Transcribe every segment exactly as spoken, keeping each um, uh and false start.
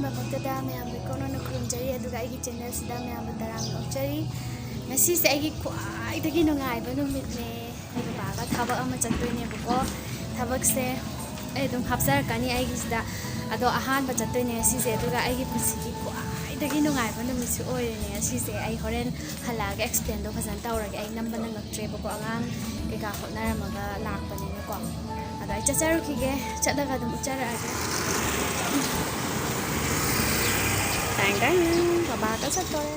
ꯃꯊꯛꯇꯗ ꯃꯌꯥꯝꯕꯨ ꯏꯀꯣꯟ ꯑꯣꯏꯅ ꯈꯨꯔꯨꯝꯖꯔꯤ, ꯑꯗꯨꯒ ꯑꯩꯒꯤ ꯆꯦꯅꯦꯜꯁꯤꯗ ꯃꯌꯥꯝꯕꯨ ꯇꯔꯥꯝꯅ ꯑꯣꯛꯆꯔꯤ꯫ ꯉꯁꯤꯁꯦ ꯑꯩꯒꯤ ꯈ꯭ꯋꯥꯏꯗꯒꯤ ꯅꯨꯡꯉꯥꯏꯕ ꯅꯨꯃꯤꯠꯅꯦ꯫ ꯑꯩ ꯕꯕꯥꯒ ꯊꯕꯛ ꯑꯃ ꯆꯠꯇꯣꯏꯅꯦꯕꯀꯣ꯫ ꯊꯕꯛꯁꯦ ꯑꯩ ꯑꯗꯨꯝ ꯍꯥꯞꯆꯔꯛꯀꯅꯤ ꯑꯩꯒꯤꯁꯤꯗ꯫ ꯑꯗꯣ ꯑꯍꯥꯟꯕ ꯆꯠꯇꯣꯏꯅꯦ ꯉꯁꯤꯁꯦ, ꯑꯗꯨꯒ ꯑꯩꯒꯤ ꯄꯨꯟꯁꯤꯒꯤ ꯈ꯭ꯋꯥꯏꯗꯒꯤ ꯅꯨꯡꯉꯥꯏꯕ ꯅꯨꯃꯤꯠꯁꯨ ꯑꯣꯏꯔꯦꯅꯦ ꯉꯁꯤꯁꯦ꯫ ꯑꯩ ꯍꯣꯔꯦꯟ ꯍꯜꯂꯛꯑꯒ ꯑꯦꯛꯁꯄ꯭ꯂꯦꯟꯗꯣ ꯐꯖꯅ ꯇꯧꯔꯒꯦ꯫ ꯑꯩ ꯅꯝꯕ ꯅꯪꯉꯛꯇ꯭ꯔꯦꯕꯀꯣ, ꯑꯉꯥꯡ ꯀꯩꯀꯥ ꯍꯣꯠꯅꯔꯝꯃꯒ ꯂꯥꯛꯄꯅꯤꯅꯀꯣ꯫ ꯑꯗꯣ ꯑꯩ ꯆꯠꯆꯔꯨꯈꯤꯒꯦ, ꯆꯠꯂꯒ ꯑꯗꯨꯝ ꯎꯠꯆꯔꯛꯑꯒꯦ꯫ ꯇꯥꯡ ꯇꯥꯡ, ꯕꯕꯥꯒ ꯆꯠꯇꯣꯔꯦ꯫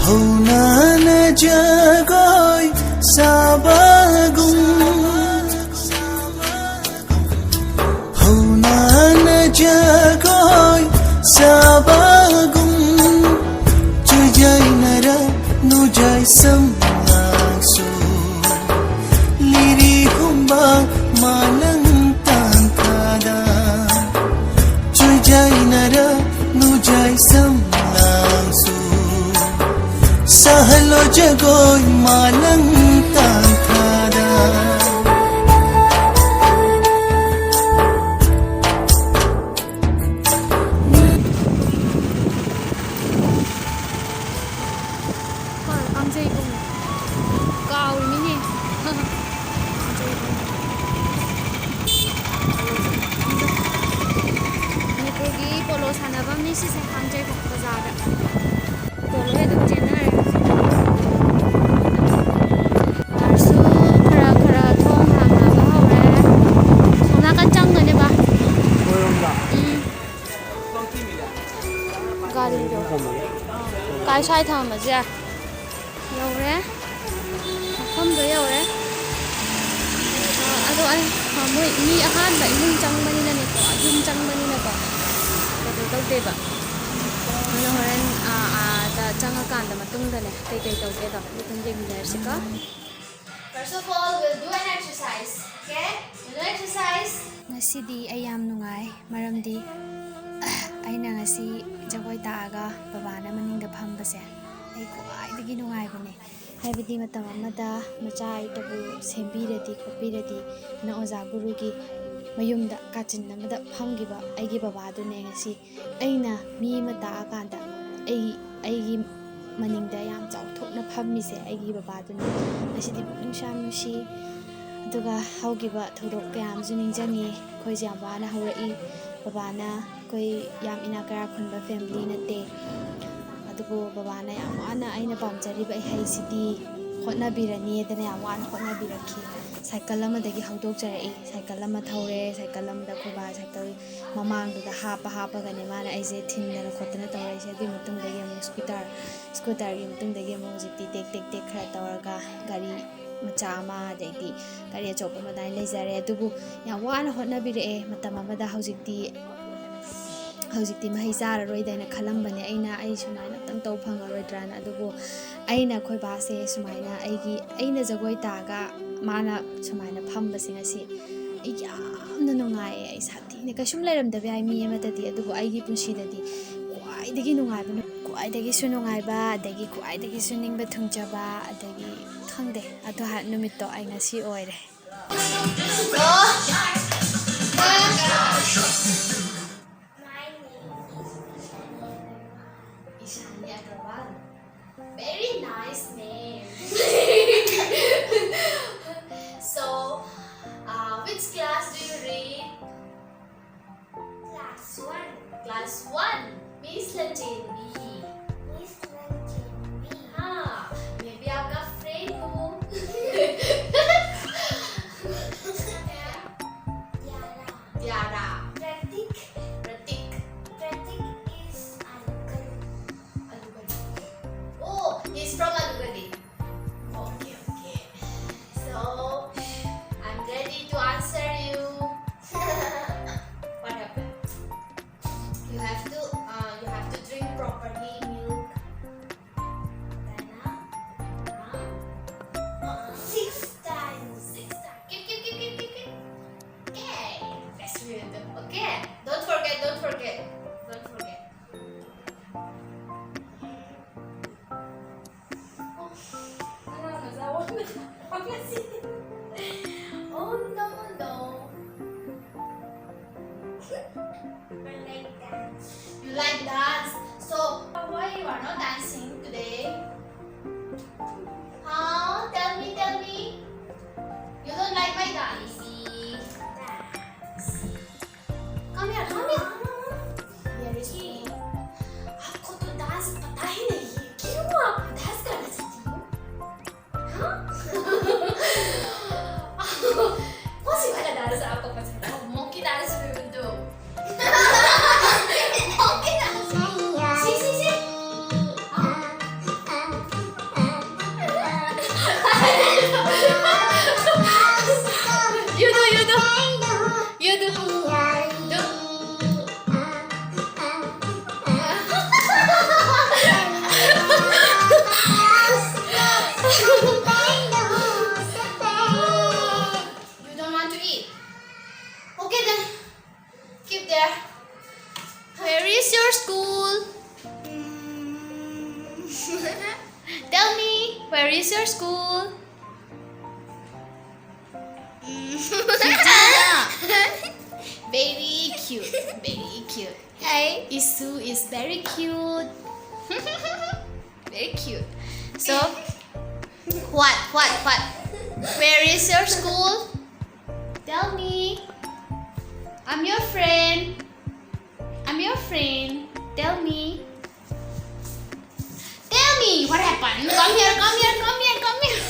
ꯍꯧꯅꯥꯅ ꯖꯒꯣꯏ ꯁꯥꯕꯒꯨꯝ, ꯍꯧꯅꯥꯅ ꯖꯒꯣꯏ ꯁꯥꯕꯒꯨꯝ, ꯆꯨꯖꯥꯏꯅꯔ ꯅꯨꯖꯥꯏ ꯁꯝꯂꯥꯡꯁꯨ, ꯂꯤꯔꯤ ꯍꯨꯝꯕ ꯃꯥꯂꯪ ꯇꯥꯟꯊꯥꯗ, ꯆꯨꯖꯥꯏꯅꯔ ꯅꯨꯖꯥꯏ ꯁꯝꯂꯥꯡꯁꯨ, ꯁꯍꯜꯂꯣ ꯖꯒꯣꯏ ꯃꯥꯂꯪ ꯇꯥꯟꯊꯥꯗ꯫ ꯀꯥꯡꯖꯩꯕꯨꯡ꯫ ꯀꯥꯎꯔꯤꯃꯤꯅꯦ꯫ ꯀꯥꯡꯖꯩꯕꯨꯡ꯫ ꯃꯅꯤꯄꯨꯔꯒꯤ ꯄꯣꯂꯣ ꯁꯥꯟꯅꯐꯝꯅꯤ ꯁꯤꯁꯦ, ꯀꯥꯡꯖꯩꯕꯨꯡ ꯕꯖꯥꯔꯗ꯫ ꯄꯣꯂꯣ ꯑꯗꯨꯝ ꯆꯦꯟꯅꯔꯦ꯫ ꯀꯥꯔꯁꯨ ꯈꯔ ꯈꯔ ꯊꯣꯡ ꯍꯥꯡꯅꯕ ꯍꯧꯔꯦ꯫ ꯁꯣꯝ ꯅꯥꯀꯟ ꯆꯪꯒꯅꯦꯕ꯫ ꯎꯝ꯫ ꯒꯥꯔꯤꯗꯣ ꯀꯥꯏ ꯁ꯭ꯋꯥꯏ ꯊꯝꯃꯁꯦ? ꯌꯧꯔꯦ꯫ ꯃꯐꯝꯗꯣ ꯌꯧꯔꯦ꯫ ꯑ, ꯑꯗꯣ ꯑꯩ, ꯑ, ꯃꯣꯏ ꯃꯤ ꯑꯍꯥꯟꯕ ꯏꯃꯨꯡ ꯆꯪꯕꯅꯤꯅꯅꯦꯀꯣ, ꯌꯨꯝ ꯆꯪꯕꯅꯤꯅꯀꯣ, ꯀꯩꯅꯣ ꯇꯧꯗꯦꯕ꯫ ꯑꯗꯣ ꯍꯣꯔꯦꯟ, ꯑ, ꯑꯥꯗ ꯆꯪꯉꯀꯥꯟꯗ ꯃꯇꯨꯡꯗꯅꯦ ꯀꯩꯀꯩ ꯇꯧꯒꯦꯗꯣ ꯑꯗꯨꯝ ꯌꯦꯡꯃꯤꯟꯅꯔꯁꯤꯀꯣ꯫ First of all, we'll do an exercise, okay? We'll do exercise. ꯉꯁꯤꯗꯤ ꯑꯩ ꯌꯥꯝ ꯅꯨꯡꯉꯥꯏ, ꯃꯔꯝꯗꯤ ꯑꯩꯅ ꯉꯁꯤ ꯖꯒꯣꯏ ꯇꯥꯛꯑꯒ ꯕꯕꯥꯅ ꯃꯅꯤꯡꯗ ꯐꯝꯕꯁꯦ ꯑꯩ ꯈ꯭ꯋꯥꯏꯗꯒꯤ ꯅꯨꯡꯉꯥꯏꯕꯅꯦ꯫ ꯍꯥꯏꯕꯗꯤ ꯃꯇꯝ ꯑꯃꯗ ꯃꯆꯥ ꯑꯩꯇꯕꯨ ꯁꯦꯝꯕꯤꯔꯗꯤ ꯈꯣꯠꯄꯤꯔꯗꯤ ꯅ ꯑꯣꯖꯥ ꯒꯨꯔꯨꯒꯤ ꯃꯌꯨꯝꯗ ꯀꯥꯆꯤꯟ ꯑꯃꯗ ꯐꯝꯈꯤꯕ ꯑꯩꯒꯤ ꯕꯕꯥꯗꯨꯅꯦ ꯉꯁꯤ ꯑꯩꯅ ꯃꯤ ꯑꯃ ꯇꯥꯛꯑꯀꯥꯟꯗ ꯑꯩ ꯑꯩꯒꯤ ꯃꯅꯤꯡꯗ ꯌꯥꯝ ꯆꯥꯎꯊꯣꯛꯅ ꯐꯝꯃꯤꯁꯦ ꯑꯩꯒꯤ ꯕꯕꯥꯗꯨꯅꯤ꯫ ꯉꯁꯤꯗꯤ ꯄꯨꯛꯅꯤꯡꯁꯨ ꯌꯥꯝ ꯅꯨꯡꯁꯤ꯫ ꯑꯗꯨꯒ ꯍꯧꯈꯤꯕ ꯊꯧꯗꯣꯛ ꯀꯌꯥ ꯑꯃꯁꯨ ꯅꯤꯡꯁꯤꯡꯉꯤ꯫ ꯑꯩꯈꯣꯏꯁꯦ ꯌꯥꯝ ꯋꯥꯅ ꯍꯧꯔꯛꯏ꯫ ꯕꯕꯥꯅ ꯑꯩꯈꯣꯏ ꯌꯥꯝ ꯏꯅꯥꯛ ꯀꯩꯔꯥꯛ ꯈꯨꯟꯕ family ꯅꯠꯇꯦ꯫ ꯑꯗꯨꯕꯨ ꯕꯕꯥꯅ ꯌꯥꯝ ꯋꯥꯅ ꯑꯩꯅ ꯄꯥꯝꯖꯔꯤꯕ ꯏꯍꯩꯁꯤꯗꯤ ꯍꯣꯠꯅꯕꯤꯔꯅꯤꯗꯅ ꯌꯥꯝ ꯋꯥꯅ ꯍꯣꯠꯅꯕꯤꯔꯛꯈꯤ꯫ ꯁꯥꯏꯀꯜ ꯑꯃꯗꯒꯤ ꯍꯧꯗꯣꯛꯆꯔꯛꯏ꯫ ꯁꯥꯏꯀꯜ ꯑꯃ ꯊꯧꯔꯦ꯫ ꯁꯥꯏꯀꯜ ꯑꯃꯗ ꯑꯩꯈꯣꯏ ꯕꯥ ꯁꯥꯏꯀꯜ ꯃꯃꯥꯡꯗꯨꯗ ꯍꯥꯞꯄ ꯍꯥꯞꯄꯒꯅꯦ ꯃꯥꯅ ꯑꯩꯁꯦ ꯊꯤꯟꯗꯅ ꯈꯣꯠꯇꯅ ꯇꯧꯔꯛꯏꯁꯦ꯫ ꯑꯗꯨꯒꯤ ꯃꯇꯨꯡꯗꯒꯤ ꯑꯃꯨꯛ scooter, scooterꯒꯤ ꯃꯇꯨꯡꯗꯒꯤ ꯑꯃꯨꯛ ꯍꯧꯖꯤꯛꯇꯤ ꯇꯦꯛ ꯇꯦꯛ ꯇꯦꯛ ꯈꯔ ꯇꯧꯔꯒ ꯒꯥꯔꯤ ꯃꯆꯥ ꯑꯃ, ꯑꯗꯩꯗꯤ ꯒꯥꯔꯤ ꯑꯆꯧꯕ ꯑꯃ ꯑꯗꯨꯃꯥꯏꯅ ꯂꯩꯖꯔꯦ꯫ ꯑꯗꯨꯕꯨ ꯌꯥꯝ ꯋꯥꯅ ꯍꯣꯠꯅꯕꯤꯔꯛꯑꯦ ꯃꯇꯝ ꯑꯃꯗ꯫ ꯍꯧꯖꯤꯛꯇꯤ, ꯍꯧꯖꯤꯛꯇꯤ ꯃꯍꯩ ꯆꯥꯔꯔꯣꯏꯗꯅ ꯈꯜꯂꯝꯕꯅꯦ ꯑꯩꯅ, ꯑꯩ ꯁꯨꯃꯥꯏꯅ ꯑꯝꯇꯪ ꯇꯧ ꯐꯪꯉꯔꯣꯏꯗ꯭ꯔꯥꯅ꯫ ꯑꯗꯨꯕꯨ ꯑꯩꯅ ꯑꯩꯈꯣꯏ ꯕꯥꯁꯦ ꯁꯨꯃꯥꯏꯅ ꯑꯩꯒꯤ, ꯑꯩꯅ ꯖꯒꯣꯏ ꯇꯥꯒ ꯃꯥꯅ ꯁꯨꯃꯥꯏꯅ ꯐꯝꯕꯁꯦ ꯉꯁꯤ ꯑꯩ ꯌꯥꯝꯅ ꯅꯨꯡꯉꯥꯏꯌꯦ꯫ ꯑꯩ ꯁꯥꯊꯤꯅ, ꯀꯩꯁꯨꯝ ꯂꯩꯔꯝꯗꯕ ꯌꯥꯏ ꯃꯤ ꯑꯃꯗꯗꯤ, ꯑꯗꯨꯕꯨ ꯑꯩꯒꯤ ꯄꯨꯟꯁꯤꯗꯗꯤ ꯈ꯭ꯋꯥꯏꯗꯒꯤ ꯅꯨꯡꯉꯥꯏꯕ ꯅꯨ-, ꯈ꯭ꯋꯥꯏꯗꯒꯤꯁꯨ ꯅꯨꯡꯉꯥꯏꯕ, ꯑꯗꯒꯤ ꯈ꯭ꯋꯥꯏꯗꯒꯤꯁꯨ ꯅꯤꯡꯕ ꯊꯨꯡꯖꯕ, ꯑꯗꯒꯤ ꯈꯪꯗꯦ, ꯑꯗꯨ ꯍꯥ-, ꯅꯨꯃꯤꯠꯇꯣ ꯑꯩ ꯉꯁꯤ ꯑꯣꯏꯔꯦ꯫ My name is Ishani Agarwal. Ishani Agarwal. Very nice name. So, uh, which class do you read? Class one. Class one. Miss Lanjenbi. Miss Lanjenbi. हाँ, मैं भी आपका friend हूँ। Tiara. Tiara. Pratik. Oh no, no. I like dance. You like dance? So why you are not dancing today? Huh? Tell me, tell me. You don't like my dance? Dance. Come here, come here. Here is me. आपको तो dance पता ही नहीं है, क्यों आप dance करना चाहती हो? हाँ? कौन सी वाला डांस आपको पसंद है? Monkey dance we will do. Monkey dance. See, see, see. You do, you do. You do. Do. You don't want to eat? Okay then. Keep there. Where is your school? Mm. Tell me, where is your school? Mm. Very cute, very cute. Hey. Isu is very cute. Very cute. So, what, what, what? Where is your school? Tell me. I'm your friend. I'm your friend. Tell me. Tell me what happened. Come here, come here, come here, come here.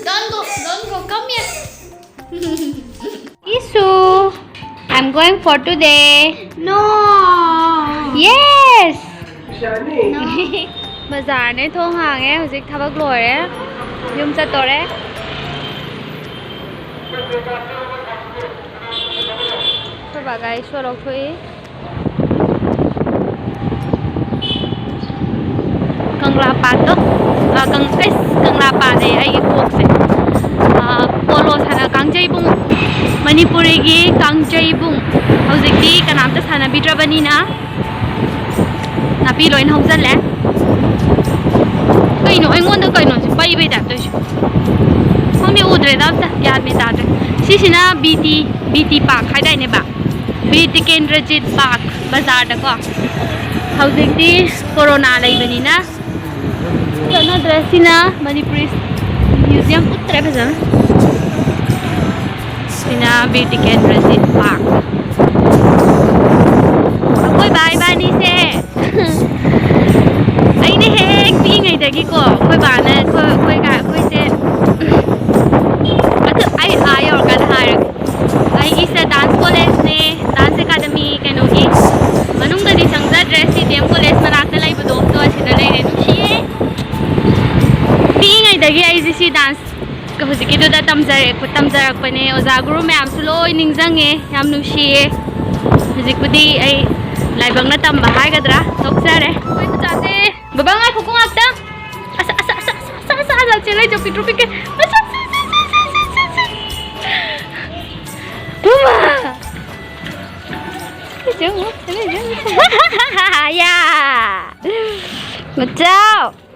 Don't go, don't go. Come here. Isu, I'm going for today. No. Yes. ꯕꯖꯥꯔꯅꯦ, ꯊꯣꯡ ꯍꯥꯡꯉꯦ꯫ ꯍꯧꯖꯤꯛ ꯊꯕꯛ ꯂꯣꯏꯔꯦ, ꯌꯨꯝ ꯆꯠꯇꯣꯔꯦ꯫ ꯑꯩꯈꯣꯏ ꯕꯥ ꯒꯥꯔꯤ ꯁꯣ ꯂꯧꯊꯣꯛꯏ꯫ ꯀꯪꯂꯥ ꯄꯥꯠꯇꯣ, ꯑ, ꯀꯪ-, ꯑꯩꯁ, ꯀꯪꯂꯥ ꯄꯥꯠ ꯑꯌꯦ, ꯑꯩꯒꯤ ꯀꯣꯛꯁꯦ꯫ ꯑ, ꯄꯣꯂꯣ ꯁꯥꯟꯅ ꯀꯥꯡꯖꯩꯕꯨꯡ, ꯃꯅꯤꯄꯨꯔꯤꯒꯤ ꯀꯥꯡꯖꯩꯕꯨꯡ꯫ ꯍꯧꯖꯤꯛꯇꯤ ꯀꯅꯥꯝꯇ ꯁꯥꯟꯅꯕꯤꯗ꯭ꯔꯕꯅꯤꯅ ꯅꯥꯄꯤ ꯂꯣꯏꯅ ꯍꯧꯖꯤꯜꯂꯦ꯫ ꯀꯩꯅꯣ ꯑꯩꯉꯣꯟꯗ ꯀꯩꯅꯣꯁꯦ ꯄꯩꯕꯩ ꯇꯥꯏꯞ ꯇꯧꯔꯤꯁꯦ? ꯈꯪꯗꯦ, ꯈꯪꯗ꯭ꯔꯦꯗ, ꯑꯝꯇ ꯒ꯭ꯌꯥꯟ ꯃꯦꯟ ꯇꯥꯗ꯭ꯔꯦ꯫ ꯁꯤꯁꯤꯅ B T, B T park ꯍꯥꯏꯗꯥꯏꯅꯦꯕ? ꯕꯤ ꯇꯤꯀꯦꯟꯗ꯭ꯔꯖꯤꯠ ꯄꯥꯔꯛ ꯕꯖꯥꯔꯗꯀꯣ꯫ ꯍꯧꯖꯤꯛꯇꯤ ꯀꯣꯔꯣꯅꯥ ꯂꯩꯕꯅꯤꯅ ꯆꯠꯅꯗ꯭ꯔꯦ꯫ ꯁꯤꯅ ꯃꯅꯤꯄꯨꯔꯤ ꯃ꯭ꯌꯨꯖꯤꯌꯝ, ꯎꯠꯇ꯭ꯔꯦ ꯐꯖꯅ꯫ ꯁꯤꯅ ꯕꯤꯔ ꯇꯤꯀꯦꯟꯗ꯭ꯔꯖꯤꯠ ꯄꯥꯔꯛ꯫ ꯑꯩꯈꯣꯏ ꯕꯥ ꯏꯕꯥꯅꯤꯁꯦ ꯑꯩꯅ ꯍꯦꯛ ꯄꯤꯛꯏꯉꯩꯗꯒꯤꯀꯣ ꯑꯩꯈꯣꯏ ꯕꯥꯅ ꯑꯩꯈꯣꯏ, ꯑꯩꯈꯣꯏ ꯀ-, ꯑꯩꯈꯣꯏꯁꯦ ꯑꯗꯨ ꯑꯩ ꯑꯥ ꯌꯧꯔꯀꯥꯟꯗ ꯍꯥꯏꯔꯒꯦ꯫ ꯑꯩꯒꯤꯁꯦ ꯗꯥꯟꯁ ꯀꯣꯂꯦꯖꯅꯦ, ꯗꯥꯟꯁ ꯑꯦꯀꯥꯗꯃꯤ ꯀꯩꯅꯣꯒꯤ ꯃꯅꯨꯡꯗꯗꯤ ꯆꯪꯖꯗ꯭ꯔꯦ꯫ ꯁꯤ ꯗꯤ ꯑꯦꯝ ꯀꯣꯂꯦꯖ ꯃꯅꯥꯛꯇ ꯂꯩꯕꯗꯣ, ꯑꯗꯣ ꯑꯁꯤꯗ ꯂꯩꯔꯦ꯫ ꯅꯨꯡꯁꯤꯌꯦ꯫ ꯄꯤꯛꯏꯉꯩꯗꯒꯤ ꯑꯩꯁꯦ ꯁꯤ ꯗꯥꯟꯁ ꯍꯧꯖꯤꯛꯀꯤꯗꯨꯗ ꯇꯝꯖꯔꯛ-, ꯇꯝꯖꯔꯛꯄꯅꯦ꯫ ꯑꯣꯖꯥ ꯒꯨꯔꯨ ꯃꯌꯥꯝꯁꯨ ꯂꯣꯏ ꯅꯤꯡꯁꯤꯡꯉꯦ꯫ ꯌꯥꯝ ꯅꯨꯡꯁꯤꯌꯦ꯫ ꯍꯧꯖꯤꯛꯄꯨꯗꯤ ꯑꯩ ꯂꯥꯏꯕꯛꯅ ꯇꯝꯕ ꯍꯥꯏꯒꯗ꯭ꯔꯥ, ꯇꯣꯛꯆꯔꯦ꯫ ꯑꯩꯈꯣꯏ ꯆꯥꯁꯦ꯫ ꯕꯕꯥ, ꯉꯥꯏꯈꯣꯀꯣ ꯉꯥꯛꯇ꯫ ꯑꯁ, ꯑꯁ, ꯑꯁ, ꯑꯁ, ꯑꯁ, ꯑꯁ, ꯑꯁ, ꯑꯁ, ꯆꯦꯜꯂꯛꯏꯗꯣ ꯄꯤꯛꯇ꯭ꯔꯨ ꯄꯤꯛꯀꯩ꯫ ꯑꯁ, ꯑꯁ, ꯑꯁ, ꯑꯁ, ꯑꯁ, ꯑꯁ, ꯑꯁ꯫ ꯕꯨꯃꯥ! ꯌꯥ! ꯃꯆꯥꯎ!